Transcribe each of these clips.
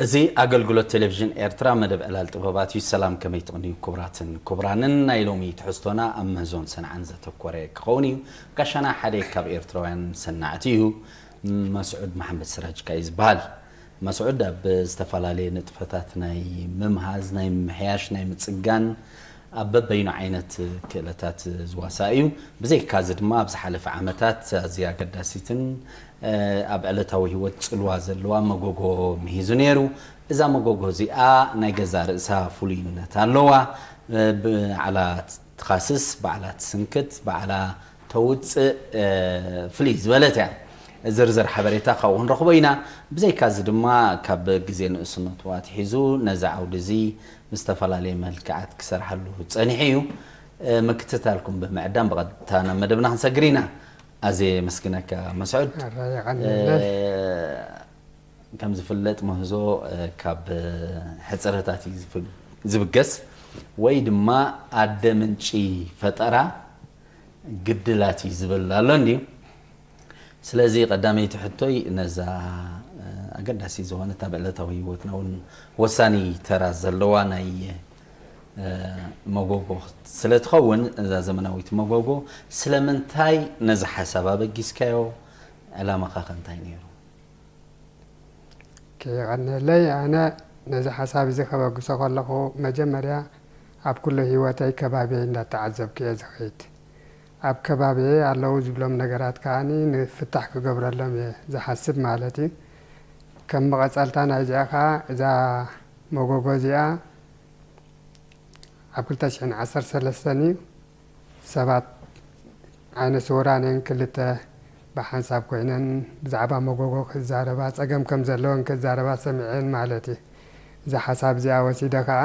እዚ ኣገልግሎት ቴሌቪዥን ኤርትራ መደብ ዕላል ጥበባት እዩ። ሰላም፣ ከመይ ትቕንዩ ክቡራትን ክቡራንን? ናይ ሎሚ ትሕዝቶና ኣብ ምህዞን ሰንዓን ዘተኮረ ክኸውን እዩ። ጋሻና ሓደ ካብ ኤርትራውያን ሰናዕቲ እዩ። መስዑድ መሓመድ ስራጅ ከኣ እዩ ዝበሃል። መስዑድ ኣብ ዝተፈላለየ ንጥፈታት ናይ ምምሃዝ፣ ናይ ምምሕያሽ፣ ናይ ምጽጋን፣ ኣብ በበይኑ ዓይነት ክእለታት ዝዋሳእ እዩ። ብዘይካዚ ድማ ኣብ ዝሓለፈ ዓመታት ኣዝያ ኣገዳሲትን፣ እ፣ ኣብ ዕለታዊ ህይወት ጽልዋ ዘለዋ መጎጎ ምሂዙ ነይሩ። እዛ መጎጎ እዚኣ ናይ ገዛእ ርእሳ ፍሉይነት ኣለዋ። እ፣ ባዕላ ትኻስስ፣ ባዕላ ትስንክት፣ ባዕላ ተውጽእ፣ እ፣ ፍልይ ዝበለት እያ። ዝርዝር ሓበሬታ ካብኡ ክንረኽቦ ኢና። ብዘይካዚ ድማ ካብ ግዜ ንእስነቱ ኣትሒዙ ነዚ ዓውዲ እዚ ብዝተፈላለየ መልክዓት ክሰርሓሉ ጸኒሑ እዩ። እ፣ ምክትታልኩም ብምዕዳም ብቐጥታ ናብ መደብና ክንሰግር ኢና። ኣዜ የመስግነካ መስዑድ። ኣራይ፣ የቐንየለይ። እ፣ ከም ዝፍለጥ ምህዞ፣ እ፣ ካብ፣ እ፣ ሕጽረታት እዩ ዝፍ-፣ ዝብገስ ወይ ድማ ኣደ ምንጪ ፈጠራ ግድላት እዩ ዝብል ኣሎ እንድዩ። ስለዚ ቀዳመይቲ ሕቶይ ነዛ፣ እ፣ ኣገዳሲ ዝኾነት ኣብ ዕለታዊ ህይወትና እውን ወሳኒ ተራ ዘለዋ ናይ፣ እ፣ መጎጎ ስለ ትኸውን፣ እዛ ዘመናዊት መጎጎ ስለምንታይ ነዚ ሓሳብ ኣበጊስካዮ? ዕላማኻ ከ እንታይ ነይሩ? ከየቐንየለይ፣ ኣነ ነዚ ሓሳብ እዚ ከበግሶ ከለኹ መጀመርያ ኣብ ኩሉ ህይወተይ ከባቢየይ እንዳተዓዘብኩ እየ ዝኸይድ። ኣብ ከባቢየይ ኣለዉ ዝብሎም ነገራት ከኣኒ ንፍታሕ ክገብረሎም እየ ዝሓስብ ማለት እዩ። ከም መቐጸልታ ናይዚኣ ከኣ እዛ መጎጎ እዚኣ ኣብ ክልተ ሽሕን ዓሰርተ ሰለስተን እዩ። ሰባት ዓይነ ስውራን እየን ክልተ ብሓንሳብ ኮይነን ብዛዕባ መጎጎ ክዛረባ፣ ጸገም ከም ዘለወን ክዛረባ ሰሚዐን ማለት እዩ። እዛ ሓሳብ እዚኣ ወሲደ ከኣ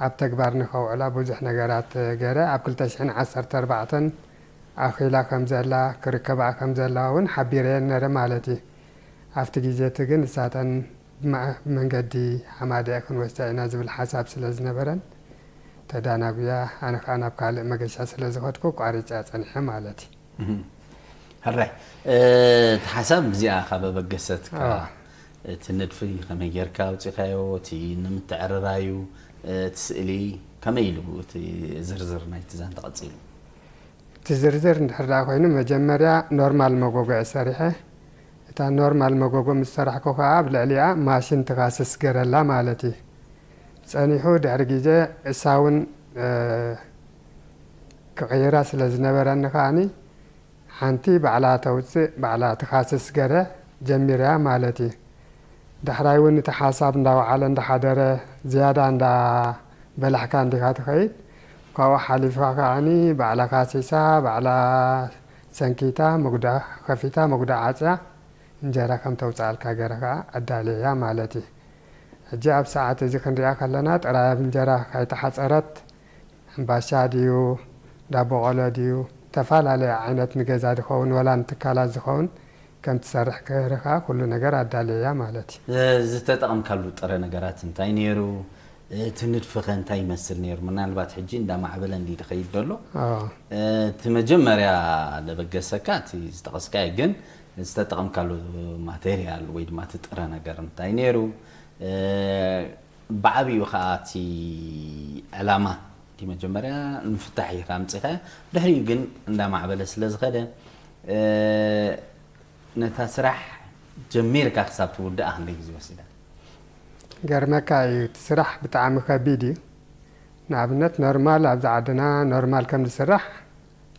ኣብ ተግባር ንኸውዕላ ብዙሕ ነገራት ገረ። ኣብ ክልተ ሽሕን ዓሰርተ ኣርባዕተን ኣኺላ ከም ዘላ፣ ክርከብኣ ከም ዘለዋ እውን ሓቢረየን ነረ ማለት እዩ። ኣብቲ ግዜ እቲ ግን ንሳተን ብማ-፣ ብመንገዲ ሓማደአ ክንወስዳ ኢና ዝብል ሓሳብ ስለ ዝነበረን፣ ተዳናጉያ፣ ኣነ ኸኣ ናብ ካልእ መገሻ ስለ ዝኸድኩ፣ ቋሪጸያ ጸኒሐ ማለት እዩ። እህ። ሕራይ፣ እ፣ እቲ ሓሳብ ብዚኣ ካብ ኣበገሰትካ፣ ኣዎ። እቲ ንድፊ ከመይ ጌርካ ኣውጺኻዮ፣ እቲ ንምትዕርራዩ፣ እ፣ እቲ ስእሊ ከመይ ኢሉ እቲ ዝርዝር ናይቲ ዛንታ ቀጺሉ? እቲ ዝርዝር እንድሕር ደኣ ኮይኑ፣ መጀመርያ ኖርማል መጎጎ እየ ሰሪሐ። እታ ኖርማል መጎጎ ምስ ሰራሕኩ ከኣ፣ ኣብ ልዕሊኣ ማሽን ትኻስስ ገረላ ማለት እዩ። ጸኒሑ ድሕሪ ግዜ እሳ እውን፣ እ፣ ክቕይራ ስለ ዝነበረኒ ከኣኒ፣ ሓንቲ ባዕላ ተውጽእ፣ ባዕላ ትኻስስ ገረ ጀሚረያ ማለት እዩ። ዳሕራይ እውን እቲ ሓሳብ እንዳወዓለ እንዳሓደረ፣ ዝያዳ እንዳበላሕካ እንዲኻ ትኸይድ። ካብኡ ሓሊፍካ ከዓኒ ባዕላ ካሲሳ፣ ባዕላ ሰንኪታ፣ መጉዳእ ከፊታ፣ መጉዳእ ዓጽያ፣ እንጀራ ከም ተውጽኣልካ ገረ ከኣ ኣዳልየያ ማለት እዩ። ሕጂ ኣብ ሰዓት እዚ ክንሪኣ ከለና፣ ጥራይ ኣብ እንጀራ ካይተሓጸረት፣ ሕምባሻ ድዩ፣ ዳቦ ቆሎ ድዩ፣ ተፈላለየ ዓይነት ንገዛ ዝኸውን ወላ ንትካላት ዝኸውን ከም ትሰርሕ ገይርኻ ኩሉ ነገር ኣዳልየያ ማለት እዩ። እ፣ ዝተጠቐምካሉ ጥረ ነገራት እንታይ ነይሩ? እቲ ንድፊኸ እንታይ ይመስል ነይሩ? ምናልባት ሕጂ እንዳማዕበለ እንዲ ዝኸይድ ዘሎ። ኣዎ። እ፣ እቲ መጀመርያ ዘበገሰካ እቲ ዝጠቐስካዮ፣ ግን ዝተጠቐምካሉ ማቴሪያል ወይ ድማ እቲ ጥረ ነገር እንታይ ነይሩ? እ፣ ብዓቢኡ ኸኣ እቲ ዕላማ፣ እቲ መጀመርያ ንምፍታሕ ኢኻ ኣምጺኻዮ፣ ድሕሪኡ ግን እንዳማዕበለ ስለ ዝኸደ፣ እ፣ ነታ ስራሕ ጀሚርካ ክሳብ ትውድኣ ክንደይ ግዜ ወሲዳ? ገርመካ እዩ፣ እቲ ስራሕ ብጣዕሚ ከቢድ እዩ። ንኣብነት ኖርማል ኣብዚ ዓድና ኖርማል ከም ዝስራሕ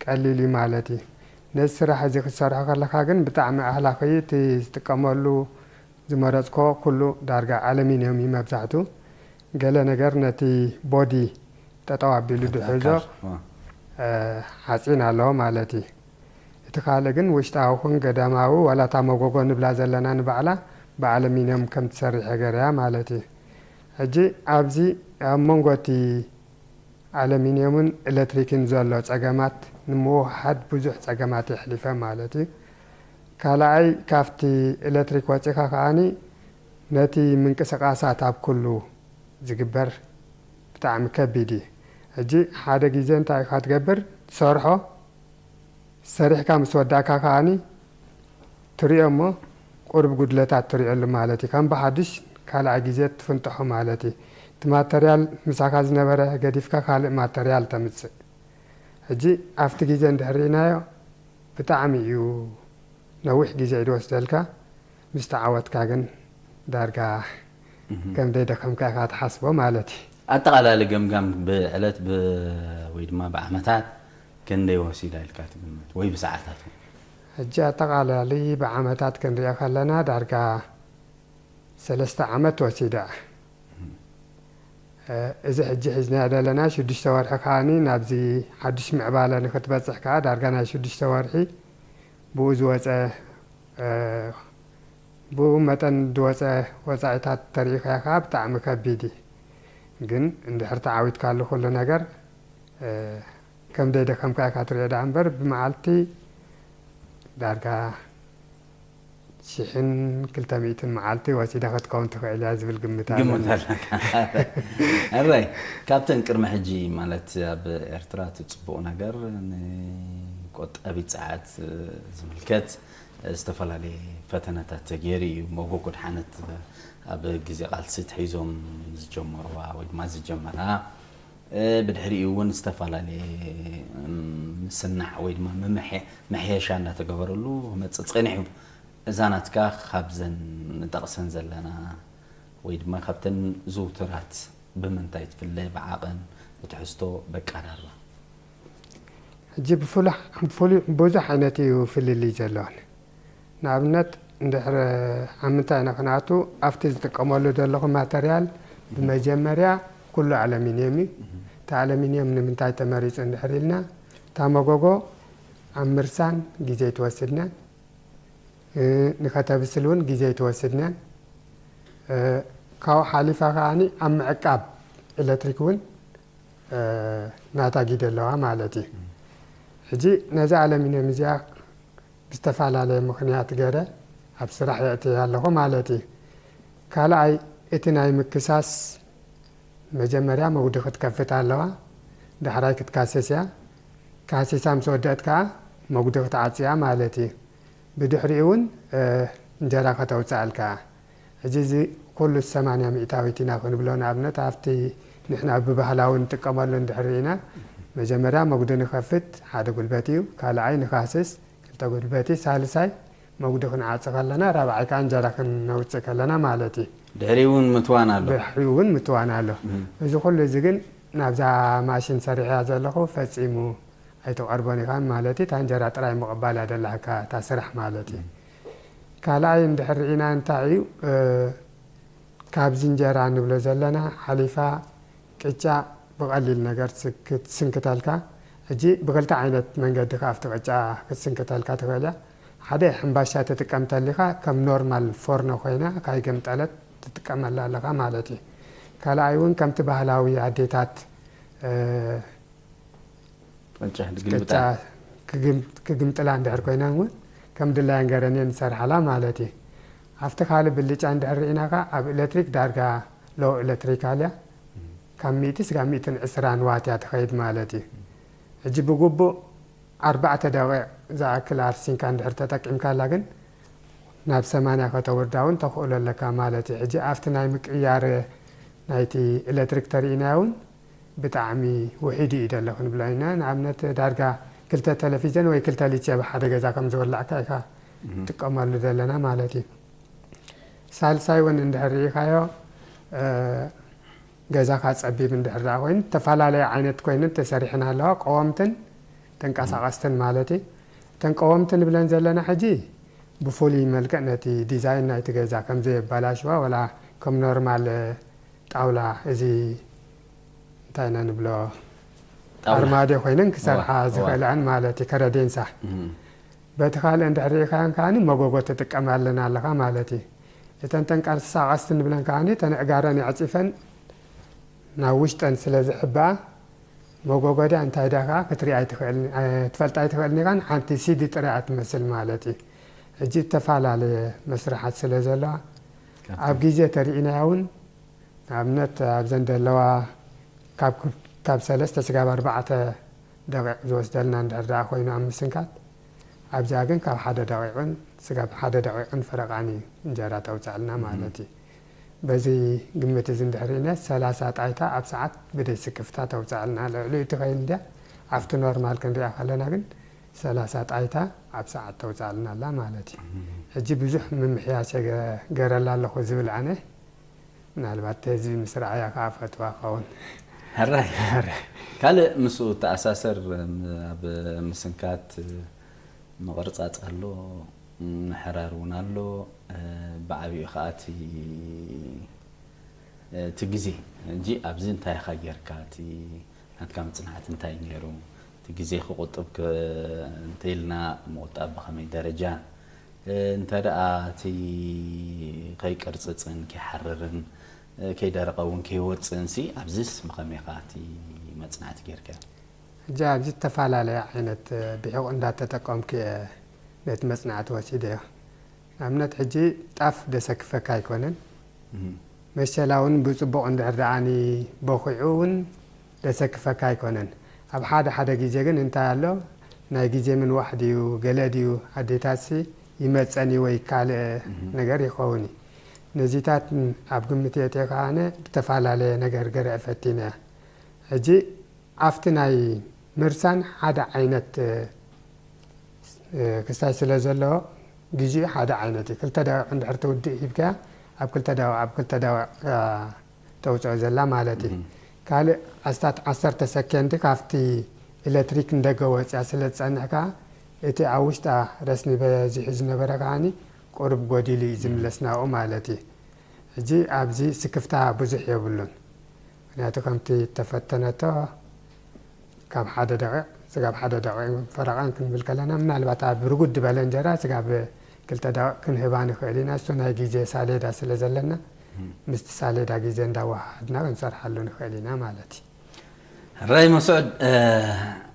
ቀሊል እዩ ማለት እዩ። ነዚ ስራሕ እዚ ክትሰርሖ ከለኻ ግን ብጣዕሚ ኣህላኺ እዩ። እቲ ዝጥቀመሉ ዝመረጽኮ ኩሉ ዳርጋ ኣለሚንዮም እዩ መብዛሕቱ። ገለ ነገር ነቲ ቦዲ ጠጠው ኣቢሉ እቲ ድሕዞ፣ ኣካል፣ ዋ። እ፣ ሓጺን ኣለዎ ማለት እዩ። እቲ ካልእ ግን ውሽጣዊ ኹን ገዳማዊ ዋላ እታ መጎጎ ንብላ ዘለና ንባዕላ ብኣለሚንዮም ከም ትሰርሕ ገረያ ማለት እዩ። ሕጂ ኣብዚ ኣብ መንጎ እቲ ኣለሚንዮምን ኤሌክትሪክን ዘሎ ጸገማት ንምውህሃድ ብዙሕ ጸገማት የሕሊፈ ማለት እዩ። ካልኣይ ካብቲ ኤሌክትሪክ ወጺኻ ከኣኒ ነቲ ምንቅስቃሳት ኣብ ኩሉ ዝግበር ብጣዕሚ ከቢድ እዩ። ሕጂ ሓደ ግዜ እንታይ ኢኻ ትገብር? ትሰርሖ፣ ሰሪሕካ ምስ ወዳእካ ከኣኒ ትሪኦ እሞ ቁሩብ ጉድለታት ትሪኦሉ ማለት እዩ። ከም ብሓድሽ ካልኣይ ግዜ ትፍንጥሖ ማለት እዩ። እቲ ማተርያል ምሳኻ ዝነበረ ገዲፍካ ካልእ ማተርያል ተምጽእ። ሕጂ ኣብቲ ግዜ እንድሕር ርኢናዮ ብጣዕሚ እዩ ነዊሕ ግዜ እዩ ዝወስደልካ። ምስ ተዓወትካ ግን ዳርጋ ከም ደይደኸምካ ኢኻ ትሓስቦ ማለት እዩ። ኣጠቓላሊ ገምጋም ብዕለት ብ- ወይ ድማ ብዓመታት ክንደይ ወሲዳ ኢልካ ትግምት ወይ ብሰዓታት እውን? ሕጂ ኣጠቓላሊ ብዓመታት ክንሪኦ ከለና ዳርጋ ሰለስተ ዓመት ወሲዳ። እዚ ሕጂ ሒዝናዮ ዘለና ሽዱሽተ ወርሒ ከዓኒ ናብዚ ሓዱሽ ምዕባለ ንክትበፅሕ ከዓ ዳርጋ ናይ ሽዱሽተ ወርሒ ብኡ ዝወፀ ብኡ መጠን ዝወፀ ወፃኢታት ተሪኢኻዮ ከዓ ብጣዕሚ ከቢድ እዩ። ግን እንድሕር ተዓዊትካሉ ኩሉ ነገር ከም ደይደኸምካ ኢኻ ትሪኦ ደኣ እምበር ብመዓልቲ ዳርጋ ሽሕን ክልተ ሚእትን መዓልቲ ወሲዳ ክትከውን ትኽእል እያ ዝብል ግምት ኣለኒ። ግምት ኣለካ። ሕራይ፣ ካብተን ቅድሚ ሕጂ ማለት ኣብ ኤርትራ እቲ ጽቡቕ ነገር ንቆጣቢት ጸዓት ዝምልከት ዝተፈላለየ ፈተነታት ተገይሩ እዩ። መጎጎ ድሓነት ኣብ ግዜ ቃልሲ ተሒዞም ዝጀመርዋ ወይ ድማ ዝጀመራ ብድሕሪኡ እውን ዝተፈላለየ ምስናዕ ወይ ድማ ምምሐ- ምሕየሻ እናተገበረሉ ክመፅእ ፀኒሑ። እዛ ናትካ ካብዘን ንጠቕሰን ዘለና ወይ ድማ ካብተን ዝውቱራት ብምንታይ ትፍለ? ብዓቐን፣ ብትሕዝቶ፣ በቃ ዳርባ? ሕጂ ብፍሉሕ ብፍሉይ ብዙሕ ዓይነት እዩ ፍልልይ ዘለዎን። ንኣብነት እንድሕር ኣብ ምንታይ ኢና ክንኣቱ ኣብቲ ዝጥቀመሉ ዘለኹ ማተርያል ብመጀመርያ ኩሉ ኣለሚንየም እዩ። እቲ ኣለሚንየም ንምንታይ ተመሪፁ እንድሕር ኢልና እታ መጎጎ ኣብ ምርሳን ግዜ ኣይትወስድናን ንከተብስል እውን ግዜ ኣይትወስድናን ካብኡ ሓሊፋ ከዓኒ ኣብ ምዕቃብ ኤሌክትሪክ እውን ናታ ጊደ ኣለዋ ማለት እዩ። ሕጂ ነዛ ኣለሚንየም እዚኣ ብዝተፈላለየ ምኽንያት ገይረ ኣብ ስራሕ የእትያ ኣለኹ ማለት እዩ። ካልኣይ እቲ ናይ ምክሳስ መጀመርያ መጉዲ ክትከፍት ኣለዋ፣ ዳሕራይ ክትካስስ እያ። ካሲሳ ምስ ወደእት ከዓ መጉዲ ክትዓጽያ ማለት እዩ። ብድሕሪኡ እውን እንጀራ ከተውፅኣልካ ሕጂ እዚ ኩሉ ሰማንያ ሚእታዊት ኢና ክንብሎ ንኣብነት ኣብቲ ንሕና ብባህላዊ ንጥቀመሉ እንድሕር ርኢና መጀመርያ መጉዲ ንኸፍት ሓደ ጉልበት እዩ፣ ካልኣይ ንኻስስ ክልተ ጉልበት እዩ፣ ሳልሳይ መጉዲ ክንዓፂ ከለና ራብዓይ ከዓ እንጀራ ክነውፅእ ከለና ማለት እዩ። ድሕሪ እውን ምትዋን ኣሎ። ድሕሪ እውን ምትዋን ኣሎ። እዚ ኩሉ እዚ ግን ናብዛ ማሽን ሰሪሕያ ዘለኹ ፈፂሙ ኣይትቐርቦን ኢኻ ማለት እዩ። እታ እንጀራ ጥራይ ምቕባል እያ ደላካ እታ ስራሕ ማለት እዩ። ካልኣይ እንድሕር ርኢና እንታይ እዩ ካብዚ እንጀራ ንብሎ ዘለና ሓሊፋ ቅጫ ብቐሊል ነገር ክትስንክተልካ። ሕጂ ብክልተ ዓይነት መንገዲ ከ ኣብቲ ቅጫ ክትስንክተልካ ትኽእል እያ። ሓደ ሕምባሻ ትጥቀም ተሊኻ ከም ኖርማል ፎርኖ ኮይና ካይገምጠለት ትጥቀመላ ኣለኻ ማለት እዩ። ካልኣይ እውን ከምቲ ባህላዊ ኣዴታት ቅጫ ድግልብጣ። ክግምጥላ እንድሕር ኮይነን እውን ከም ድላየን ገረን እየን ዝሰርሓላ ማለት እዩ። ኣብቲ ካልእ ብልጫ እንድሕር ርኢና ከዓ ኣብ ኤሌክትሪክ ዳርጋ ሎው ኤሌክትሪካል እያ። ካብ ሚእቲ ስጋብ ሚእትን ዕስራን ዋት እያ ትኸይድ ማለት እዩ። ሕጂ ብግቡእ ኣርባዕተ ደቂቕ ዝኣክል ኣርሲንካ እንድሕር ተጠቂምካላ ግን ናብ ሰማንያ ከተውርዳ እውን ተኽእሎ ኣለካ ማለት እዩ። ሕጂ ኣብቲ ናይ ምቅያር ናይቲ ኤሌክትሪክ ተርኢናዮ እውን ብጣዕሚ ውሒዱ እዩ ደሎ ክንብሎ ኢና። ንኣብነት ዳርጋ ክልተ ቴሌቪዘን ወይ ክልተ ሊትዮ ብሓደ ገዛ ከም ዝወላዕካ ኢኻ ትጥቀመሉ ዘለና ማለት እዩ። ሳልሳይ እውን እንድሕር ርኢኻዮ ገዛኻ ፀቢብ እንድሕር ደኣ ኮይኑ ዝተፈላለየ ዓይነት ኮይነን ተሰሪሐን ኣለዋ፣ ቀወምትን ተንቀሳቐስትን ማለት እዩ። እተን ቀወምቲ ንብለን ዘለና ሕጂ ብፍሉይ መልክዕ ነቲ ዲዛይን ናይቲ ገዛ ከም ዘየበላሽዋ ወላ ከም ኖርማል ጣውላ እዚ እንታይ ኢና ንብሎ ጣውላ። ኣርማድዮ ኮይነን ክሰርሓ እዋ፣ እዋ። ዝኽእላን ማለት እዩ ከረዴንሳ። እም። በቲ ካልእ እንድሕር ርኢኻያን ከዓኒ መጎጎ ትጥቀማለን ኣለኻ ማለት እዩ። እተን ተንቀሳቐስቲ ንብለን ከዓኒ እተን ኣእጋረን የዕፂፈን ናብ ውሽጠን ስለ ዝሕብኣ መጎጎ ድያ እንታይ ድያ ከዓ ክትርኢ ኣይትኽእልን ትፈልጥ ኣይትኽእልን ኢኻን ሓንቲ ሲዲ ጥራይ እያ ትመስል ማለት እዩ። ሕጂ ዝተፈላለየ መስርሓት ስለ ዘለዋ ኣብ ግዜ ተርኢናያ እውን ንኣብነት ኣብዘን ዘለዋ ካብ ካብ ሰለስተ ስጋብ ኣርባዕተ ደቂቕ ዝወስደልና እንድሕር ደኣ ኮይኑ ኣብ ምስንካት ኣብዚኣ ግን ካብ ሓደ ደቂቕን ስጋብ ሓደ ደቂቕን ፈረቓን እዩ እንጀራ ተውፅኣልና ማለት እዩ። በዚ ግምት እዚ እንድሕር ርኢና ሰላሳ ጣይታ ኣብ ሰዓት ብደይ ስክፍታ ተውፅኣልና። ልዕሊ እቲ ከይን እንድያ ኣብቲ ኖርማል ክንሪኣ ከለና ግን ሰላሳ ጣይታ ኣብ ሰዓት ተውፅኣልና ኣላ ማለት እዩ። ሕጂ ብዙሕ ምምሕያሽ ገረላ ኣለኹ ዝብል ኣነ ምናልባት ህዝቢ ምስ ረኣያ ከዓ ፈትዋ ኸውን። ሕራይ ካልእ ምስኡ ተኣሳሰር ኣብ ምስንካት ምቕርጻጽ ኣሎ፣ ምሕራር እውን ኣሎ። ብዓቢኡ ከዓ እቲ እቲ ግዜ እንጂ ኣብዚ እንታይ ኢኻ ጌርካ፣ እቲ ናትካ መጽናዕቲ እንታይ ነይሩ፣ እቲ ግዜ ክቑጥብ እንተኢልና ምቑጣብ ብኸመይ ደረጃ እንተ ደኣ እቲ ከይቅርጽጽን ከይሓርርን ከይደረቐ እውን ከይወፅእን ሲ ኣብዚስ ብኸመይ ኢኻ እቲ መፅናዕቲ ጌርካ? ሕጂ ኣብዚ ዝተፈላለየ ዓይነት ብሒቕ እንዳተጠቀምኩ እየ ነቲ መፅናዕቲ ወሲደዮ። ንኣብነት ሕጂ ጣፍ ደሰክፈካ ኣይኮነን። መሸላ እውን ብፅቡቕ እንድሕር ደኣኒ በኺዑ እውን ደሰክፈካ ኣይኮነን። ኣብ ሓደ ሓደ ግዜ ግን እንታይ ኣሎ ናይ ግዜ ምንዋሕ ድዩ ገለ ድዩ ኣዴታትሲ ይመፀን እዩ ወይ ካልእ ነገር ይኸውን እዩ። ነዚታት ኣብ ግምት የእትየ ከዓነ ብተፈላለየ ነገር ገርዐ ፈቲነ እያ። ሕጂ ኣብቲ ናይ ምርሳን ሓደ ዓይነት ክስታይ ስለ ዘሎ ግዜኡ ሓደ ዓይነት እዩ። ክልተ ደቂቕ እንድሕር ትውድእ ሂብካያ ኣብ ክልተ ደቂቕ ኣብ ክልተ ደቂቕ እያ ተውፅኦ ዘላ ማለት እዩ። ካልእ ኣስታት ዓሰርተ ሰኬንድ ካብቲ ኤሌክትሪክ ንደገ ወፅያ ስለ ዝፀንሕ ከዓ እቲ ኣብ ውሽጣ ረስኒ በዚሑ ዝነበረ ከዓኒ ቁሩብ ጎዲሉ እዩ ዝምለስ ናብኡ ማለት እዩ። ሕጂ ኣብዚ ስክፍታ ብዙሕ የብሉን። ምክንያቱ ከምቲ እተፈተነቶ ካብ ሓደ ደቂቕ ስጋብ ሓደ ደቂቕ ፈረቓን ክንብል ከለና ምናልባት ኣብ ርጉድ ዝበለ እንጀራ ስጋብ ክልተ ደቂቕ ክንህባ ንኽእል ኢና። እሱ ናይ ግዜ ሳሌዳ ስለ ዘለና ምስቲ ሳሌዳ ግዜ እንዳወሃሃድና ክንሰርሓሉ ንኽእል ኢና ማለት እዩ። ሕራይ መስዑድ፣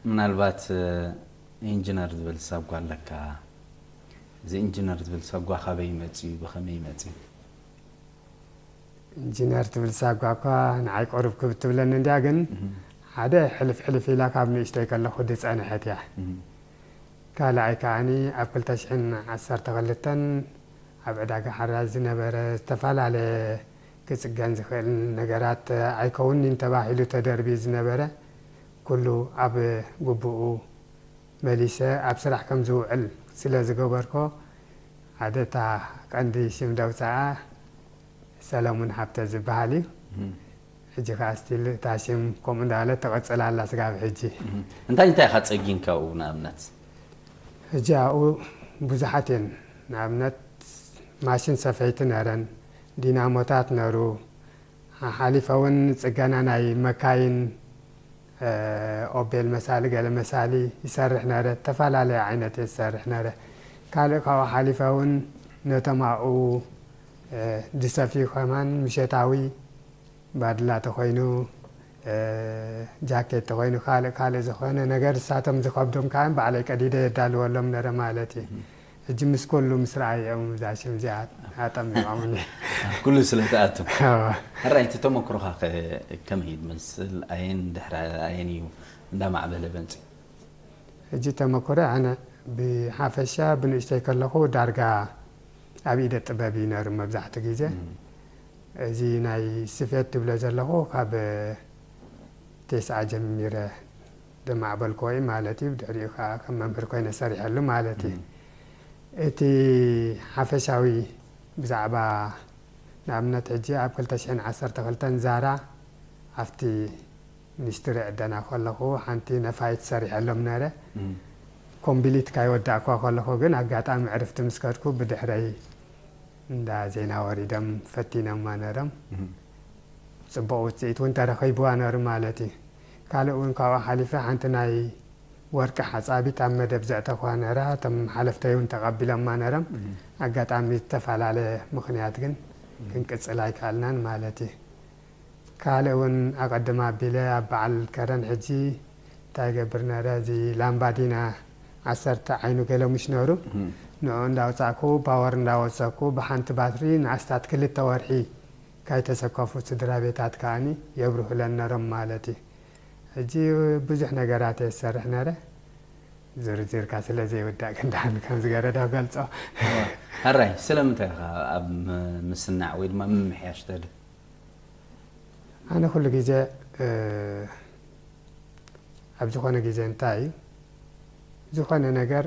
ምናልባት ኢንጂነር ዝብል ሳጓ ኣለካ። እዚ ኢንጂነር ዝብል ሳጓ ካበይ ይመጽእ እዩ? ብኸመይ ይመጽእ እዩ? ኢንጂነር ትብል ሳጓ እኳ ንዓይ ቁሩብ ክብ ትብለኒ እንድያ፣ ግን ሓደ ሕልፍ ሕልፍ ኢላ ካብ ንእሽተይ ከለኹ ዝጸንሐት እያ። ካልኣይ ከዓኒ ኣብ ክልተ ሽሕን ዓሰርተ ክልተን ኣብ ዕዳጋ ሓራጅ ዝነበረ ዝተፈላለየ ክጽገን ዝኽእል ነገራት ኣይከውንን ተባሂሉ ተደርብዩ ዝነበረ ኩሉ ኣብ ግቡኡ መሊሰ ኣብ ስራሕ ከም ዝውዕል ስለ ዝገበርኮ ሓደ እታ ቀንዲ ሽም ደውፅኣ ሰለሙን ሃብተ ዝበሃል እዩ። ሕጂ ከዓ ስቲል እታ ሽም ከምኡ እንዳበለት ትቕፅል ኣላ ስጋብ ሕጂ። እንታይ እንታይ ኢኻ ጸጊንካ ኣብኡ ንኣብነት? ሕጂ ኣብኡ ብዙሓት እየን። ንኣብነት ማሽን ሰፈይቲ ነረን፣ ዲናሞታት ነሩ፣ ሓሓሊፈ እውን ጽገና ናይ መካይን ኦቤል መሳሊ ገለ መሳሊ ይሰርሕ ነረ። ዝተፈላለየ ዓይነት እየ ዝሰርሕ ነረ። ካልእ ካብኡ ሓሊፈ እውን ነቶም ኣብኡ ዝሰፍዩ ከማን ምሸታዊ ባድላ ተኾይኑ ጃኬት ተኾይኑ ካልእ ካልእ ዝኾነ ነገር እሳቶም ዝኸብዶም ከዓ ባዕለይ ቀዲደ የዳልወሎም ነረ ማለት እዩ። ሕጂ ምስ ኩሉ ምስ ረኣዮም እዛ ሽም እዚኣ ኣጠሚቖምኒ። ኩሉ ስለ ትኣቱ። ሕራይ እቲ ተመክሮኻ ከ ከመይ እዩ ዝመስል? ኣየን ድሕሪ ኣየን እዩ እንዳማዕበለ በንፂ? ሕጂ ተመክሮ ኣነ ብሓፈሻ ብንእሽተይ ከለኹ ዳርጋ ኣብ ኢደ ጥበብ እዩ ነሩ መብዛሕትኡ ግዜ። እዚ ናይ ስፌት ትብሎ ዘለኹ ካብ ቴስዓ ጀሚረ ዘማዕበልክዎ እዩ ማለት እዩ። ብድሕሪኡ ከዓ ከም መምህር ኮይነ ሰሪሐሉ ማለት እዩ። እቲ ሓፈሻዊ ብዛዕባ ንኣብነት ሕጂ ኣብ ክልተ ሽሕን ዓሰርተ ክልተን ዛራ ኣብቲ ሚኒስትሪ ዕደና ከለኹ ሓንቲ ነፋይት ሰሪሐሎም ነረ። ኮምቢሊት ካይወዳእኳ ከለኹ ግን ኣጋጣሚ ዕርፍቲ ምስ ከድኩ ብድሕረይ እንዳ ዜና ወሪዶም ፈቲኖማ ነሮም። ፅቡቕ ውፅኢት እውን ተረኺብዋ ነሩ ማለት እዩ። ካልእ እውን ካብኡ ሓሊፈ ሓንቲ ናይ ወርቂ ሓፃቢት ኣብ መደብ ዘእተኳ ነራ እቶም ሓለፍተይ እውን ተቐቢሎማ ነሮም። ኣጋጣሚ ዝተፈላለየ ምኽንያት ግን ክንቅፅል ኣይከኣልናን ማለት እዩ። ካልእ እውን ኣቐድም ኣቢለ ኣብ በዓል ከረን ሕጂ እንታይ ገብር ነረ፣ እዚ ላምባዲና ዓሰርተ ዓይኑ ገለሙሽ ነሩ፣ ንዑ እንዳውፃእኩ ፓወር እንዳወሰኩ ብሓንቲ ባትሪ ንኣስታት ክልተ ወርሒ ካይተሰከፉ ስድራ ቤታት ከዓኒ የብርሁለን ነሮም ማለት እዩ። ሕጂ ብዙሕ ነገራት እየ ዝሰርሕ ነረ። ዝርዝርካ ስለ ዘይውዳእ ክንዳን ከም ዝገረዳ ገልጾ። ሕራይ፣ ስለምንታይ ኢኻ ኣብ ም-፣ ምስናዕ ወይ ድማ ምምሕያሽ ትደሊ? ኣነ ኩሉ ግዜ፣ እ፣ ኣብ ዝኾነ ግዜ እንታይ እዩ፣ ዝኾነ ነገር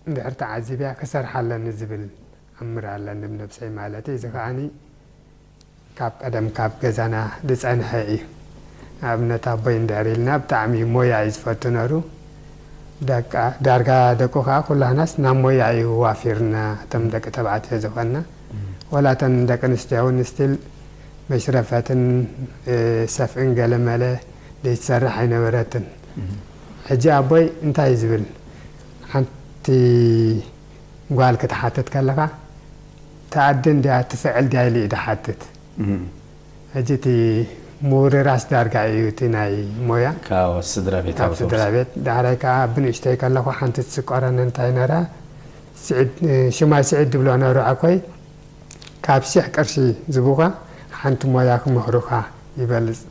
እንድሕር ተዓዚብያ ክሰርሓ ኣለኒ ዝብል ኣምር ኣለኒ ብነብሰይ ማለት እዩ። እዚ ከዓኒ ካብ ቀደም ካብ ገዛና ዝጸንሐ እዩ። ንኣብነት ኣቦይ እንድሕር ኢልና ብጣዕሚ ሞያ እዩ ዝፈቱ ነሩ። ደቃ-፣ ዳርጋ ደቁ ከኣ ኩላህናስ ናብ ሞያ እዩ ዋፊርና፣ እቶም ደቂ ተባዕትዮ ዝኾንና። እም። ወላ እተን ደቂ ኣንስትዮ እውን ስቲል መሽረፈትን፣ እ፣ ሰፍእን ገለመለ ዘይትሰርሕ ኣይነበረትን። እም። ሕጂ ኣቦይ እንታይ እዩ ዝብል? ሓንቲ ጓል ክትሓትት ከለኻ፣ ትኣድን ድያ ትስዕል ድያ ኢሉ እዩ ዝሓትት። እም። ሕጂ እቲ ምውርራስ ዳርጋ እዩ እቲ ናይ ሞያ። ካብ ስድራ ቤት ካብ ኣብ ስድራ ተወርስ። ቤት። ዳሕራይ ከኣ ብንእሽተይ ከለኹ ሓንቲ ትስቆረኒ እንታይ ነራ፣ ስዒድ፣ እ፣ ሽማይ ስዒድ ዝብሎ ነሩ ዓኮይ፣ ካብ ሽሕ ቅርሺ ዝቡኻ ሓንቲ ሞያ ክመኽሩኻ ይበልጽ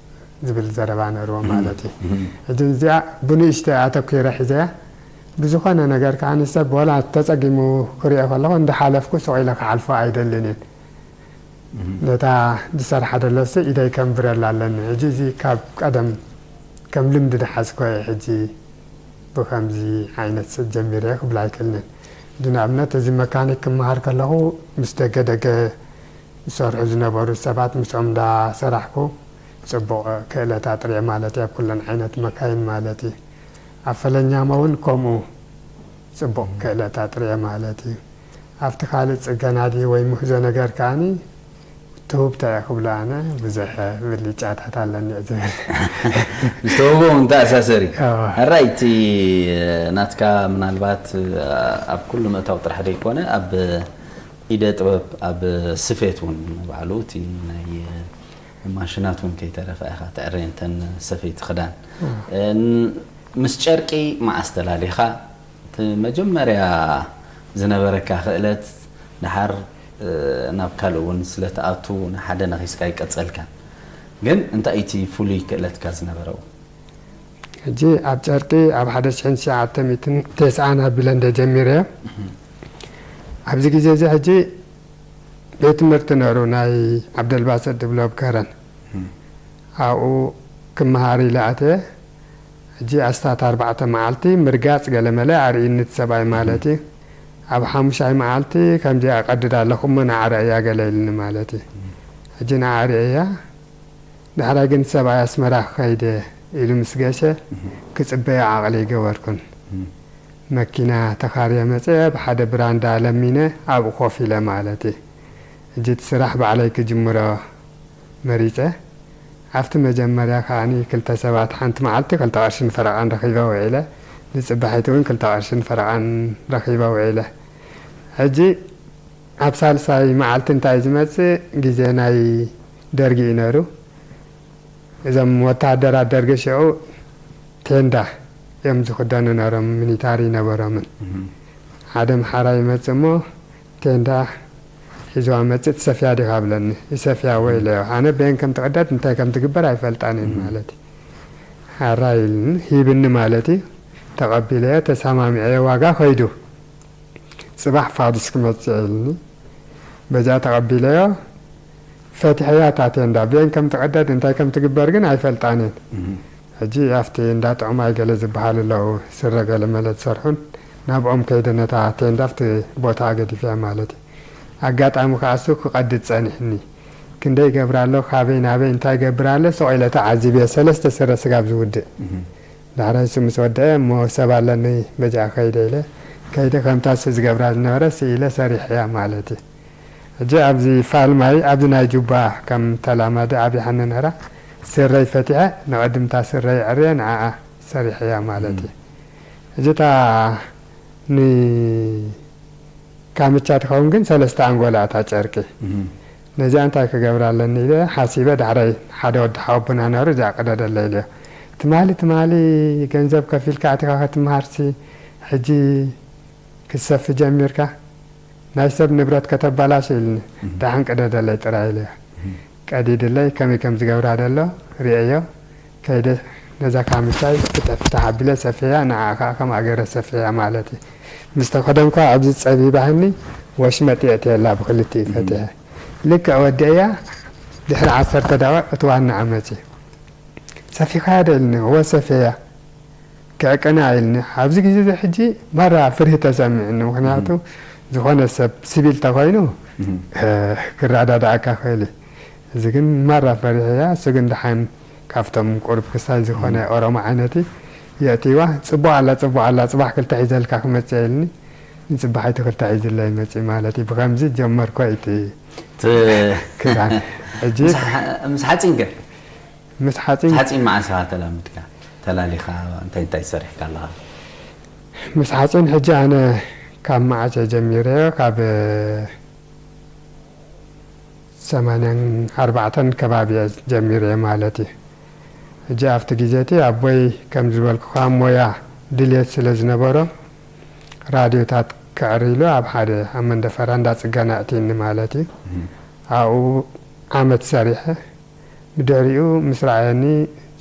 ዝብል ዘረባ ነርዎ እም። ማለት እዩ። እም። ሕጂ እዚኣ ብንእሽተይ ኣተኲረ ሒዘያ። ብዝኾነ ነገር ከኣ ንሰብ ወላ ተጸጊሙ ክሪኦ ከለኹ እንዳሓለፍኩ ስቕ ኢለ ክሓልፎ ኣይደልን እየ። እም። ነታ ዝሰርሓ ደለሲ ኢደይ ከንብረላ ኣለኒ። ሕጂ እዚ ካብ ቀደም ከም ልምዲ ዝሓዝኮ እየ። ሕጂ ብኸምዚ ዓይነት ሰብ ጀሚረ ክብል ኣይክእልን። ሕጂ ንኣብነት እዚ መካኒክ ክመሃር ከለኹ ምስ ደገ ደገ ዝሰርሑ ዝነበሩ ሰባት ምስኦም እንዳሰራሕኩ ጽቡቕ ክእለት ኣጥርየ ማለት እዩ፣ ኣብ ኩለን ዓይነት መካይን ማለት እዩ። ኣብ ፈለኛሞ እውን ከምኡ ጽቡቕ ክእለት ኣጥርየ ማለት እዩ። ኣብቲ ካልእ ጽገና ድዩ ወይ ምህዞ ነገር ከኣኒ ትሁብቶ እየ ክብሎ ኣነ ብዙሕ ብልጫታት ኣለኒ እየ ዝብል። ምስ ተውህቦ እውን ተኣሳሰር እዩ። ኣዎ። ሕራይ፣ እቲ ናትካ ምናልባት ኣብ ኩሉ ምእታው ጥራሕ ዘይኮነ ኣብ ኢደ ጥበብ፣ ኣብ ስፌት እውን ባዕሉ እቲ ናይ ማሽናት እውን ከይተረፈ ኢኻ ትዕረየን፣ እተን ሰፈይቲ ክዳን። ኣዎ። እን-፣ ምስ ጨርቂ መዓስ ተላሊኻ? እቲ መጀመርያ ዝነበረካ ክእለት፣ ደሓር፣ እ፣ ናብ ካልእ እውን ስለ ትኣቱ፣ ንሓደ ነኺስካ ኣይቀጸልካን። ግን እንታይ እቲ ፍሉይ ክእለትካ ዝነበረ እውን? ሕጂ ኣብ ጨርቂ ኣብ ሓደ ሽሕን ትሽዓተ ሚእትን ተስዓን ኣቢለ እንደ ጀሚረዮ። እህ። ኣብዚ ግዜ እዚ ሕጂ ቤት ትምህርቲ ነሩ ናይ ዓብደልባሰጥ ድብሎ ኣብ ከረን። እህ። ኣብኡ ክመሃር ኢለ ኣትየ። ሕጂ ኣስታት ኣርባዕተ መዓልቲ ምርጋጽ ገለመለ ኣርእይኒ እቲ ሰብኣይ ማለት እዩ። ኣብ ሓሙሻይ መዓልቲ ከምዚኣ እቐድድ ኣለኹ እሞ ንዓ ርኣያ ገለ ኢልኒ ማለት እዩ። ሕጂ ንዓ ርእየያ፣ ዳሕራይ ግን ሰብኣይ ኣስመራ ክኸይድ እየ ኢሉ ምስ ገሸ ክጽበዮ ዓቕሊ ኣይገበርኩን። መኪና ተኻርየ መጽየ፣ ኣብ ሓደ ብራንዳ ለሚነ ኣብኡ ኮፍ ኢለ ማለት እዩ። ሕጂ እቲ ስራሕ ባዕለይ ክጅምሮ መሪጸ። ኣብቲ መጀመርያ ከኣኒ ክልተ ሰባት ሓንቲ መዓልቲ ክልተ ቅርሽን ፈረቓን ረኺበ ውዒለ። ንጽባሒቱ እውን ክልተ ቅርሽን ፈረቓን ረኺበ ውዒለ። ሕጂ ኣብ ሳልሳይ መዓልቲ እንታይ ዝመጽእ ግዜ ናይ ደርጊ እዩ ነሩ። እዞም ወተሃደራት ደርጊ ሽዑ ቴንዳ እዮም ዝኽደኑ ነሮም፣ ሚኒታሪ ነበሮምን። እህ። ሓደ ምሓራይ ይመጽእ እሞ ቴንዳ ሒዝዋ መጽእ፣ ትሰፍያ ዲኻ ብለኒ። ይሰፍያ ወይ ኢለዮ። ኣነ በየን ከም ትቕደድ እንታይ ከም ትግበር ኣይፈልጣን እየን እህ። ማለት እዩ። ሓራይ ኢልኒ፣ ሂብኒ ማለት እዩ። ተቐቢለዮ፣ ተሰማሚዐዮ፣ ዋጋ ከይዱ። ጽባሕ ፋዱስ ክመጽእ ኢልኒ። በዛ ተቐቢለዮ፣ ፈቲሐያ እታ ቴንዳ። በየን ከም ትቐደድ እንታይ ከም ትግበር ግን ኣይፈልጣን እየን። እህ። ሕጂ ኣብቲ እንዳ ጥዑማይ ገለ ዝበሃሉ ኣለዉ፣ ስረ ገለ መለ ዝሰርሑን፣ ናብኦም ከይደ ነታ ቴንዳ ኣብቲ ቦታኣ ገዲፈያ ማለት እዩ። ኣጋጣሚ ከኣ እሱ ክቐድድ ጸኒሕኒ። ክንደይ ይገብር ኣሎ፣ ካበይ ናበይ እንታይ ይገብር ኣሎ፣ ስቕ ኢለ ተዓዚበ። ሰለስተ ስረ ስጋብ ዝውድእ። እህ። ዳሕራይ እሱ ምስ ወደአ፣ እሞ ሰብ ኣለኒ በጃ ከይደ ኢለ፣ ከይደ ከምታ እሱ ዝገብራ ዝነበረ ስኢለ ሰሪሐያ ማለት እዩ። ሕጂ ኣብዚ ፋልማይ፣ ኣብዚ ናይ ጁባ ከም ተላማዲ ኣብያሃኒ ነራ፣ ስረይ ፈቲሐ፣ ንቐድምታ ስረይ ዕርየ ንዓኣ ሰሪሐያ ማለት እዩ። እም። ሕጂ እታ ን-፣ ካምቻ ትኸውን ግን ሰለስተ ኣንጎላ እታ ጨርቂ። እም። ነዚኣ እንታይ ክገብራ ኣለኒ ኢለ ሓሲበ፣ ዳሕራይ ሓደ ወዲ ሓወቦና ነሩ፣ እዚኣ ቅደደለይ ኢለዮ። ትማሊ፣ ትማሊ ገንዘብ ከፊልካ ኣቲኻ ክትምሃርሲ፣ ሕጂ ክትሰፊ ጀሚርካ? ናይ ሰብ ንብረት ከተባላሽ ኢልኒ። እም። ደሓን ቅደደለይ ጥራይ ኢለዮ። እም። ቀዲድለይ፣ ከመይ ከም ዝገብራ ዘሎ ርእየዮ። ከይደ ነዛ ካምቻይ ፍትሕ ፍትሕ ኣቢለ ሰፍያ፣ ንዓኣ ከኣ ከምኣ ገይረ ሰፍያ ማለት እዩ። ምስ ተኸደንኳ ኣብዚ ጸቢባህኒ፣ ወሽመጥ የእትየላ ብክልቲኡ ፈቲሐ። ልክዕ ወዲአያ ድሕሪ ዓሰርተ ደቂቕ እቲ ዋና ዓመፅ እዩ። ሰፊኻያ ዶ ኢልኒ፣ እወ ሰፊያ። ክዕቅና ኢልኒ። ኣብዚ ግዜ እዚ ሕጂ ማራ ፍርሂ ተሰሚዕኒ። ምኽንያቱ ዝኾነ ሰብ ሲቪል ተኾይኑ፣ እ፣ ክረዳድኣካ ክእል እዩ። እዚ ግን ማራ ፈሪሐያ። እሱ ግን ደሓን ካብቶም ቁሩብ ክሳይ ዝኾነ ኦሮሞ ዓይነት እዩ። የእትይዋ፣ "ጽቡቕ ኣላ፣ ጽቡቕ ኣላ፣ ጽባሕ ክልተ ሒዘልካ ክመጽእ" ኢልኒ። ንጽባሒቱ ክልተ ሒዝለይ መጺእ ማለት እዩ። ብኸምዚ ጀመርኮ እቲ ት-፣ ክዳን። ሕጂ ምስ ሓ-፣ ምስ ሓጺን ከ? ምስ ሓጺን ሓጺን መዓስ ኢኻ ተላሚድካ? ተላሊኻ እንታይ እንታይ ሰሪሕካ ኣለኻ? ምስ ሓጺን ሕጂ ኣነ ካብ መዓስ እየ ጀሚረዮ? ካብ ሰማንያን ኣርባዕተን ከባቢ እየ ጀሚረ ማለት እዩ። ሕጂ ኣብቲ ግዜ እቲ ኣቦይ ከም ዝበልኩኻ ሞያ ድልየት ስለ ዝነበሮ ራድዮታት ክዕሪ ኢሉ ኣብ ሓደ ኣብ መንደፈራ እንዳ ጽገና እትኒ ማለት እዩ። ኣብኡ ዓመት ሰሪሐ ብድሕሪኡ ምስ ረኣየኒ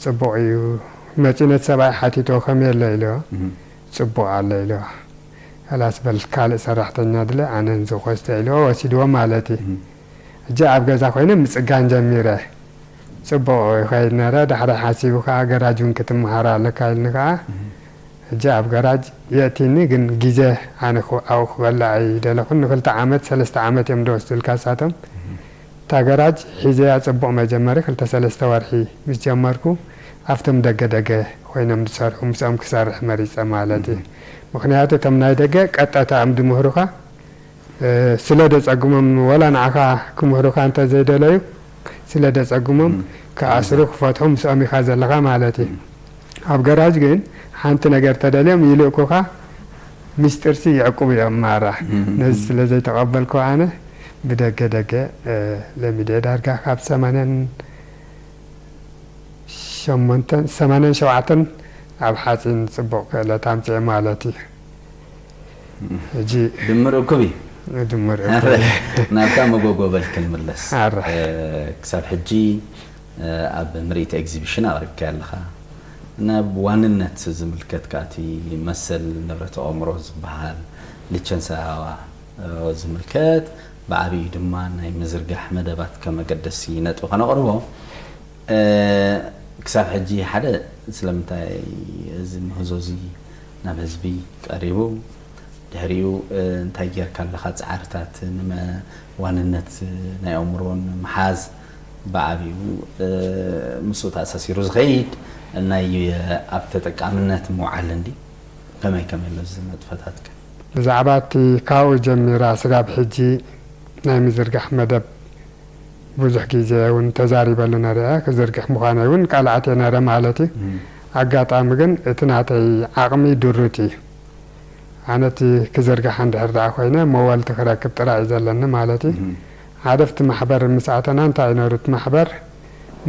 ጽቡቕ እዩ መጺኡ ነቲ ሰብኣይ ሓቲቶ ከመይ ኣሎ ኢልዎ። ጽቡቕ ኣሎ ኢልዎ። ከላስ በል ካልእ ሰራሕተኛ ድለ ኣነ ንዝኾስተ ኢልዎ ወሲድዎ ማለት እዩ። ሕጂ ኣብ ገዛ ኮይነ ምጽጋን ጀሚረ። ጽቡቕ ይኸይድ ነረ። ዳሕራይ ሓሲቡ ከኣ ገራጅ እውን ክትመሃር ኣለካ ኢልኒ ከኣ ሕጂ ኣብ ገራጅ የእቲኒ፣ ግን ግዜ ኣነ ክው-፣ ኣብኡ ክበልዕ ኣይደለኹን። ንክልተ ዓመት፣ ሰለስተ ዓመት እዮም ዝወስዱልካ እሳቶም። እታ ገራጅ ሒዘያ ጽቡቕ መጀመሪ ክልተ ሰለስተ ወርሒ ምስ ጀመርኩ፣ ኣብቶም ደገ ደገ ኮይኖም ዝሰርሑ ምስኦም ክሰርሕ መሪጸ ማለት እዩ። ምኽንያቱ እቶም ናይ ደገ ቀጥታ እዮም ዝምህሩኻ። እ፣ ስለ ደጸግሞም፣ ወላ ንዓኻ ክምህሩኻ እንተ ዘይደለዩ፣ ስለ ደጸግሞም እም። ክኣስሩ፣ ክፈትሑ ምስኦም ኢኻ ዘለኻ ማለት እዩ። እም። ኣብ ገራጅ ግን ሓንቲ ነገር ተደልዮም ይልእኩኻ፣ ምስጢርሲ ይዕቁቡ እዮም ማራ። እም። ነዚ ስለ ዘይተቐበልኩ ኣነ ብደገ ደገ፣ እ፣ ለሚደ ዳርጋ ካብ ሰማንያን ሸሞንተን፣ ሰማንያን ሸውዓተን ኣብ ሓጺን ጽቡቕ ክእለት ኣምጽኤ ማለት እዩ። ሕጂ ድምር እኩብ እዩ። ድምር እኩብ እዩ። ናብታ መጎጎበል ክንምለስ። ኣረ። እ፣ ክሳብ ሕጂ፣ እ፣ ኣብ ምርኢት ኤግዚቢሽን ኣቕሪብካዮ ኣለኻ። ናብ ዋንነት ዝምልከት ከኣ እቲ መሰል ንብረት ኣእምሮ ዝበሃል ሊቸንስ ኣዋ፣ እ፣ ዝምልከት ብዓቢኡ ድማ ናይ ምዝርጋሕ መደባት ከም መገደሲ ነጥቢ ከነቕርቦ፣ እ፣ ክሳብ ሕጂ ሓደ ስለምንታይ እዚ ምህዞ እዚ ናብ ህዝቢ ቀሪቡ፣ ድሕሪኡ፣ እ፣ እንታይ ጌርካ ኣለኻ ጻዕርታት ንመ-፣ ዋንነት ናይ ኣእምሮ ንምሓዝ ብዓቢኡ፣ እ፣ ምስኡ ተኣሳሲሩ ዝኸይድ ናይ ኣብ ተጠቃምነት ምውዓል እንዲ ከመይ ከመይ ኣሎ እዚ ነጥፈታትከ? ብዛዕባ እቲ ካብኡ ጀሚራ ስጋብ ሕጂ ናይ ምዝርጋሕ መደብ ብዙሕ ግዜ እውን ተዛሪበሉ ነረ። ክዝርግሕ ምዃነይ እውን ቃል ኣትየ ነረ ማለት እዩ። እም። ኣጋጣሚ ግን እቲ ናተይ ዓቕሚ ድሩት እዩ። ኣነ እቲ ክዝርጋሕ እንድሕር ደኣ ኮይነ መወልቲ ክረክብ ጥራይ እዩ ዘለኒ ማለት እዩ። እም። ሓደ ኣብቲ ማሕበር ምስ ኣተና እንታይ እዩ ነሩ እቲ ማሕበር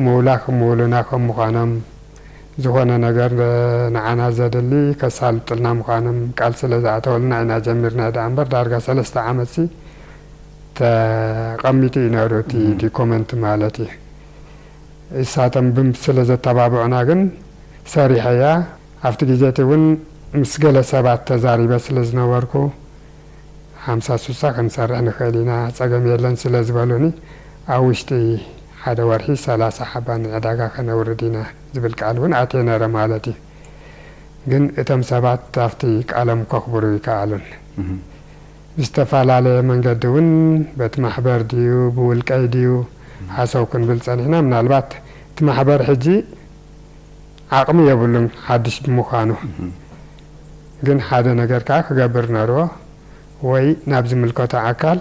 ምውላ ክምውሉና ከም ምዃኖም ዝኾነ ነገር ንዓና ዘድሊ ከሳልጡልና ምዃኖም ቃል ስለ ዝኣተወልና ኢና ጀሚርና ደኣ እምበር ዳርጋ ሰለስተ ዓመትሲ ተቐሚጡ እዩ ነሩ እቲ እም። ዲኮመንት ማለት እዩ። እሳቶም ብም-፣ ስለ ዘተባብዑና ግን ሰሪሐያ። ኣብቲ ግዜ እቲ እውን ምስ ገለ ሰባት ተዛሪበ ስለ ዝነበርኩ፣ ሓምሳ ሱሳ ክንሰርሕ ንኽእል ኢና፣ ጸገም የለን ስለ ዝበሉኒ፣ ኣብ ውሽጢ ሓደ ወርሒ ሰላሳ ሓባ ንዕዳጋ ከነውርድ ኢና ዝብል ቃል እውን ኣትየ ነረ ማለት እዩ። ግን እቶም ሰባት ኣብቲ ቃሎም ከኽብሩ ይከኣሉን። እህ። ብዝተፈላለየ መንገዲ እውን በቲ ማሕበር ድዩ፣ ብውልቀይ ድዩ፣ እህ። ሓሰው ክንብል ጸኒሕና። ምናልባት እቲ ማሕበር ሕጂ ዓቕሚ የብሉን፣ ሓድሽ ብምዃኑ። እህ። ግን ሓደ ነገር ከኣ ክገብር ነርዎ፣ ወይ ናብ ዝምልከቶ ኣካል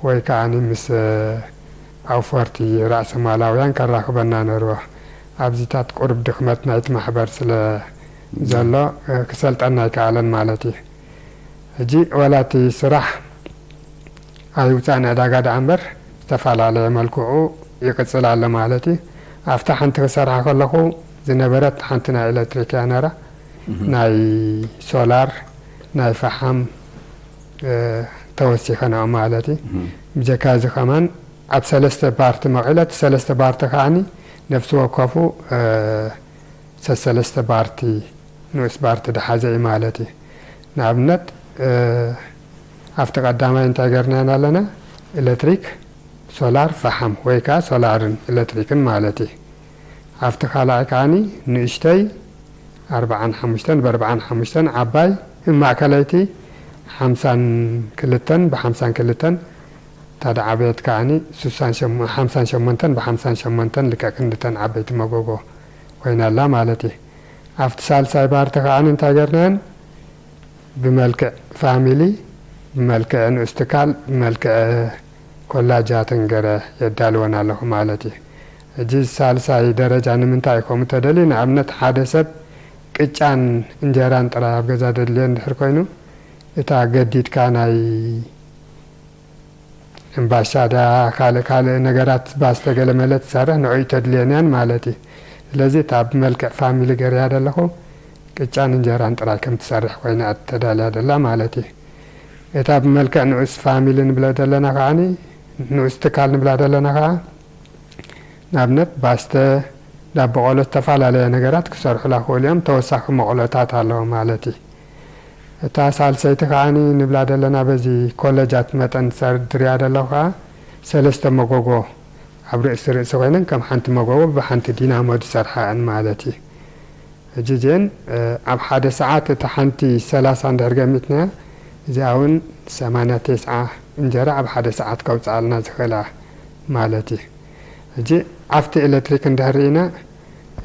ወይ ከኣ ምስ ኣውፈርቲ ራእሰማላውያን ከራኽበና ነርዎ። ኣብዚታት ቁሩብ ድኽመት ናይቲ ማሕበር ስለ ዘሎ፣ እ፣ ክሰልጠና ኣይከኣለን ማለት እዩ። ሕጂ ዋላ እቲ ስራሕ ኣይውጻእን ዕዳጋ ደኣ እምበር ዝተፈላለየ መልክዑ ይቕጽል ኣሎ ማለት እዩ። ኣብታ ሓንቲ ክሰርሓ ከለኹ ዝነበረት ሓንቲ ናይ ኤሌክትሪክ እያ ነራ። እህ። ናይ ሶላር፣ ናይ ፈሓም፣ እ፣ ተወሲኸንኦ ማለት እዩ። እህ። ብጀካ እዚ ከማን ኣብ ሰለስተ ባርቲ መቒለ፣ እቲ ሰለስተ ባርቲ ከዓኒ ነፍሲ ወከፉ፣ እ፣ ሰሰለስተ ባርቲ፣ ንኡስ ባርቲ ዝሓዘ እዩ ማለት እዩ። ንኣብነት፣ እ፣ ኣብቲ ቀዳማይ እንታይ ገርናን ኣለና? ኤሌክትሪክ፣ ሶላር፣ ፈሓም ወይ ከዓ ሶላርን ኤሌክትሪክን ማለት እዩ። ኣብቲ ካልኣይ ከዓኒ ንእሽተይ ኣርብዓን ሓሙሽተን ብኣርብዓን ሓሙሽተን ዓባይ፣ ማእከለይቲ ሓምሳን ክልተን ብሓምሳን ክልተን፣ እታ ደዓበየት ከዓኒ ሱሳን ሸሞ-፣ ሓምሳን ሸሞንተን ብሓምሳን ሸሞንተን ልክዕ ክንድተን ዓበይቲ መጎጎ ኮይና ኣላ ማለት እዩ። ኣብቲ ሳልሳይ ባርቲ ከዓኒ እንታይ ገርናን? ብመልክዕ ፋሚሊ፣ ብመልክዕ ንኡስ ትካል፣ ብመልክዕ ኮላጃትን ገረ የዳልወን ኣለኹ ማለት እዩ። ሕጂ ሳልሳይ ደረጃ ንምንታይ ከምኡ ተደልዩ? ንኣብነት ሓደ ሰብ ቅጫን እንጀራን ጥራይ ኣብ ገዛ ደድልዮ እንድሕር ኮይኑ፣ እታ ገዲድካ ናይ እምባሻ ዳ ካልእ ካልእ ነገራት ባስተ ገለ መለ ትሰርሕ ንዕኡ ተድልየን እያን ማለት እዩ። ስለዚ እታ ብመልክዕ ፋሚሊ ገርያ ዘለኹ ቅጫን እንጀራን ጥራይ ከም ትሰርሕ ኮይና እያ ተዳልያ ደላ ማለት እዩ። እታ ብመልክዕ ንኡስ ፋሚሊ ንብለ ዘለና ከዓኒ ንኡስ ትካል ንብላ ዘለና ከዓ ንኣብነት ባስተ፣ ዳቦ ቆሎ ዝተፈላለየ ነገራት ክሰርሑላ ክኽእሉ እዮም። ተወሳኺ መቑሎታት ኣለዎ ማለት እዩ። እታ ሳልሰይቲ ከዓኒ ንብላ ዘለና በዚ ኮለጃት መጠን ዝሰርድርያ ዘለኹ ከዓ ሰለስተ መጎጎ ኣብ ርእሲ ርእሲ ኮይነን ከም ሓንቲ መጎጎ ብሓንቲ ዲናሞ ዝሰርሓ እን ማለት እዩ። ሕጂ እዚአን ኣብ ሓደ ሰዓት እታ ሓንቲ ሰላሳ እንድሕር ገሚትናያ እዚኣ እውን ሰማንያ ተስዓ እንጀራ ኣብ ሓደ ሰዓት ከውፅኣልና ዝኽእላ ማለት እዩ። ሕጂ ኣብቲ ኤሌክትሪክ እንድሕር ርኢና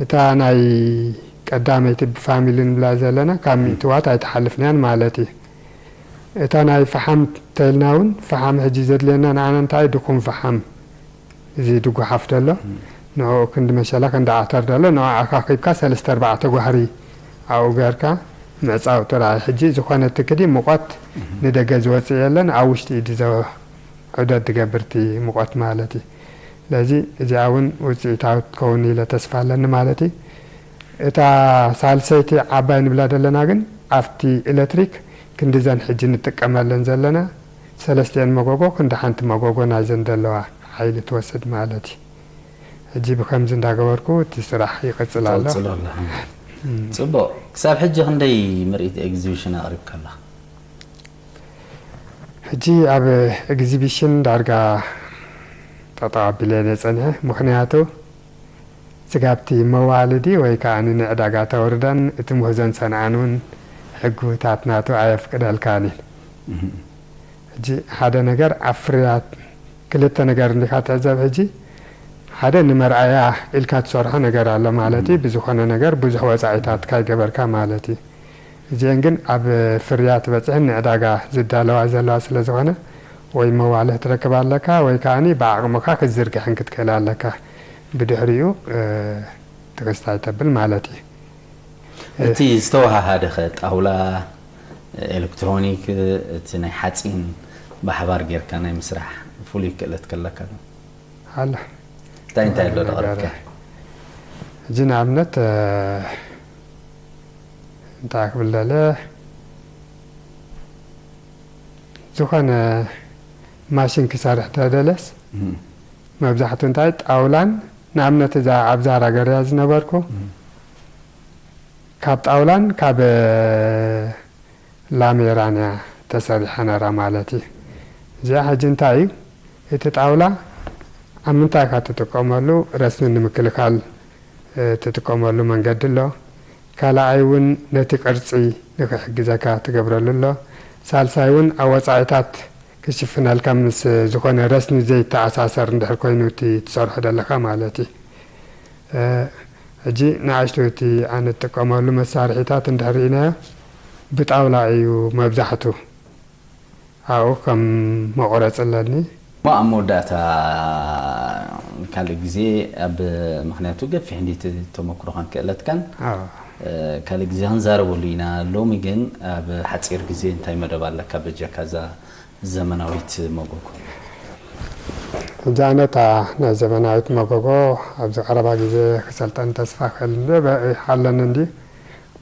እታ ናይ ቀዳመይቲ ብፋሚሊ ንብላ ዘለና ካብ ሚእቲ ዋት ኣይትሓልፍንያን ማለት እዩ። እታ ናይ ፈሓም ተልና እውን ፈሓም ሕጂ ዘድልየና ንዓና እንታይ ድኹም ፈሓም እዚ ድጉሓፍ ደሎ ንዕኡ ክንዲ መሸላ ክንዲ ዓተር ደሎ ንዑ ኣኻኺብካ ሰለስተ ኣርባዕተ ጓህሪ ኣብኡ ገርካ ምዕፃው ጥራይ። ሕጂ ዝኾነ ትክዲ ሙቐት ንደገ ዝወፅእ የለን፣ ኣብ ውሽጢ እዩ ዝዘ-፣ ዑደት ዝገብር እቲ ሙቐት ማለት እዩ። ስለዚ እዚኣ እውን ውፅኢታዊ ትከውን ኢለ ተስፋ ኣለኒ ማለት እዩ። እታ ሳልሰይቲ ዓባይ ንብላ ዘለና ግን ኣብቲ ኤሌክትሪክ ክንዲዘን ሕጂ ንጥቀመለን ዘለና ሰለስቲአን መጎጎ ክንዲ ሓንቲ መጎጎ ናይዘን ዘለዋ ሓይሊ ትወስድ ማለት እዩ። ሕጂ ብከምዚ እንዳገበርኩ እቲ ስራሕ ይቕፅል ኣሎ። ትቕፅሎ ኣለኻ። እም። ፅቡቕ። ክሳብ ሕጂ ክንደይ ምርኢት ኤግዚቢሽን ኣቕሪብካ ኣለኻ? ሕጂ ኣብ ኤግዚቢሽን ዳርጋ ጠጠው ኣቢለ እየ ጸኒሐ። ምኽንያቱ ስጋብቲ መዋልዲ ወይ ከዓ ንዕዳጋ ተውርደን እቲ ምህዞን ሰንዓን እውን ሕግታት ናቱ ኣየፍቅደልካን እዩ። እህ። ሕጂ ሓደ ነገር ኣብ ፍርያት ክልተ ነገር እንዲኻ ትዕዘብ። ሕጂ ሓደ ንመርኣያ ኢልካ ትሰርሖ ነገር ኣሎ ማለት እዩ። እህ። ብዝኾነ ነገር ብዙሕ ወፃኢታት ካይገበርካ ማለት እዩ። እዚአን ግን ኣብ ፍርያት በፅሕን ንዕዳጋ ዝዳለዋ ዘለዋ ስለ ዝኾነ ወይ መዋልህ ትረክብ ኣለካ ወይ ከዓኒ ብዓቕምኻ ክትዝርግሕን ክትክእል ኣለካ። ብድሕሪኡ፣ እ፣ ትኽስታይ ተብል ማለት እዩ። እቲ ዝተወሃሃደ ኸ ጣውላ፣ ኤሌክትሮኒክ፣ እቲ ናይ ሓፂን ብሓባር ጌርካ ናይ ምስራሕ ፍሉይ ክእለት ከለካ ዶ? ኣሎ። እንታይ እንታይ ኣሎ ነገር ደቕርብካ? ሕጂ ንኣብነት፣ እ፣ እንታይ ክብል ደለ፣ ዝኾነ ማሽን ክሰርሕ ተደለስ፣ እም። መብዛሕቱ እንታይ ጣውላን፣ ንኣብነት እዛ ኣብ ዛራ ገርያ ዝነበርኩ፣ እም። ካብ ጣውላን ካብ ላሜራን እያ ተሰሪሓ ነራ ማለት እዩ። እዚኣ ሕጂ እንታይ እዩ? እቲ ጣውላ ኣብ ምንታይ ኢኻ ትጥቀመሉ? ረስኒ ንምክልኻል፣ እ፣ ትጥቀመሉ መንገዲ ኣሎ። ካልኣይ እውን ነቲ ቅርጺ ንኽሕግዘካ ትገብረሉ ኣሎ። ሳልሳይ እውን ኣብ ወጻኢታት ክሽፍነልካ ምስ ዝኾነ ረስኒ ዘይተኣሳሰር እንድሕር ኮይኑ እቲ ትሰርሖ ዘለኻ ማለት እዩ። እ፣ ሕጂ ንኣሽቱ እቲ ኣነ እጥቀመሉ መሳርሒታት እንድሕር ርኢናዮ ብጣውላ እዩ መብዛሕቱ። ኣብኡ ከም መቑረጺ ኣለኒ። እሞ ኣብ መወዳእታ ካልእ ግዜ ኣብ፣ ምኽንያቱ ገፊሕ እንዲ እቲ ተመክሮኻን ክእለትካን፣ ኣዎ። እ፣ ካልእ ግዜ ክንዛረበሉ ኢና። ሎሚ ግን ኣብ ሓጺር ግዜ እንታይ መደብ ኣለካ በጃካ እዛ ዘመናዊት መጎጎ? ሕጂ ኣነ እታ ናይ ዘመናዊት መጎጎ ኣብዚ ቀረባ ግዜ ክሰልጠን ተስፋ ክእል እንዲ፣ በ-፣ ኣለኒ እንዲ።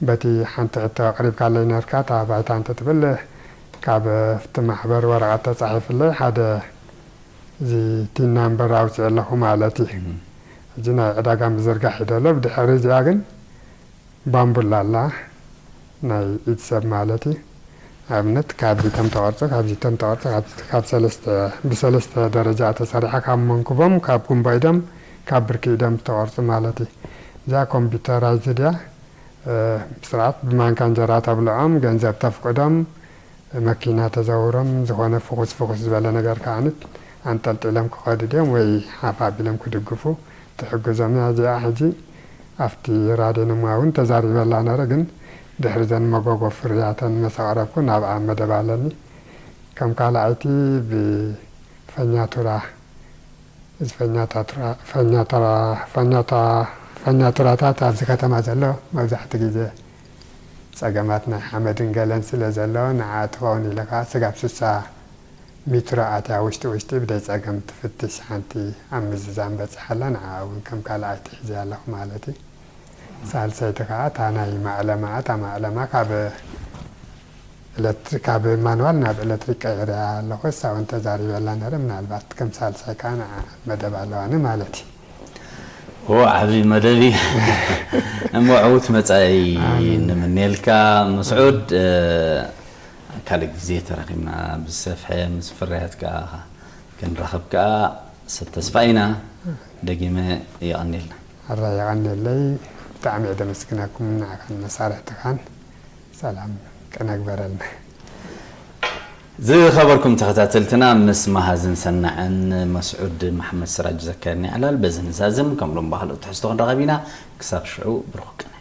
በቲ ሓንቲ ሕቶ ኣቕሪብካለይ ነርካ፣ እታ ባይታ እንተ ትብል፣ ካብ ኣብቲ ማሕበር ወረቐት ተጻሒፍለይ፣ ሓደ እዚ ቲን ናምበር ኣውጺኤ ኣለኹ ማለት እዩ። እም። ሕጂ ናይ ዕዳጋ ምዝርጋሕ እዩ ደሎ። ብድሕሪ እዚኣ ግን ባምቡላ ኣላ፣ ናይ ኢድ ሰብ ማለት እዩ። ኣብነት ካብዚ ተም ተቐርጹ፣ ካብዚ ተም ተቐርጹ፣ ካብ፣ ካብ ሰለስተ፣ ብሰለስተ ደረጃ ተሰሪሓ፣ ካብ መንኩቦም፣ ካብ ጉንባይዶም፣ ካብ ብርኪ ኢዶም ዝተቐርጹ ማለት እዩ። እዛ ኮምፒውተራይዝድ እያ። እ፣ ብስርዓት ብማንካ እንጀራ ተብልዖም፣ ገንዘብ ተፍቅዶም፣ መኪና ተዘውሮም፣ ዝኾነ ፍኹስ ፍኹስ ዝበለ ነገር ከዓኒ ኣንጠልጢሎም ክኸዱ ድዮም ወይ ሓፍ ኣቢሎም ክድግፉ ትሕግዞም እያ። እዚኣ ሕጂ ኣብቲ ራድዮ ንማ እውን ተዛሪበላ ነረ፣ ግን ድሕሪ ዘን መጎጎ ፍርያተን መስ ኣቕረብኩ፣ ናብኣ መደብ ኣለኒ። ከም ካልኣይቲ ብፈኛቱራ፣ እዚ ፈኛታቱራ-፣ ፈኛቱራ-፣ ፈኛታ-፣ ፈኛቱራታት ኣብዚ ከተማ ዘሎ መብዛሕትኡ ግዜ ጸገማት ናይ ሓመድን ገለን ስለ ዘሎ፣ ንዓ ትኸውን ኢለ ከኣ ስጋብ ስሳ ሜትሮ ኣትያ ውሽጢ ውሽጢ ብደይ ጸገም ትፍትሽ ሓንቲ ኣብ ምዝዛም በጽሓ ኣላ። ንዓ እውን ከም ካልኣይቲ ሒዘ ኣለኹ ማለት እዩ። ሳልሰይቲ ከኣ እታ ናይ ማዕለማ፣ እታ ማዕለማ ካብ ኤለክትሪክ፣ ካብ ማንዋል ናብ ኤለክትሪክ ቀይረ ኣለኹ። እሳ እውን ተዛሪበላ ነረ፣ ምናልባት ከም ሳልሳይ ከኣ ንዓ መደብ ኣለዋኒ ማለት እዩ። ኦ፣ ዓቢ መደብ እዩ። እሞ ዕዉት መጻኢ ኣሜን። ንምንየልካ። መስዑድ፣ እ፣ ካልእ ግዜ ተራኺብና ብዝሰፍሐ ምስ ፍርያት ከኣ ክንራኸብ ከኣ ሰብ ተስፋ ኢና። ደጊመ የቐንየልና። ኣራ የቐንየለይ። ብጣዕሚ እየ ደመስግነኩም፣ ንዓኻን መሳርሕትኻን። ሰላም ቅነግበረልና። ዝኸበርኩም ተኸታተልትና፣ ምስ መሃዝን ሰናዕን መስዑድ መሓመድ ስራጅ ዘካየድና ዕላል በዚ ንዛዝም። ከም ሎም ባህልኡ ትሕዝቶ ክንረኸብ ኢና። ክሳብ ሽዑ ብሩኽ ቀን።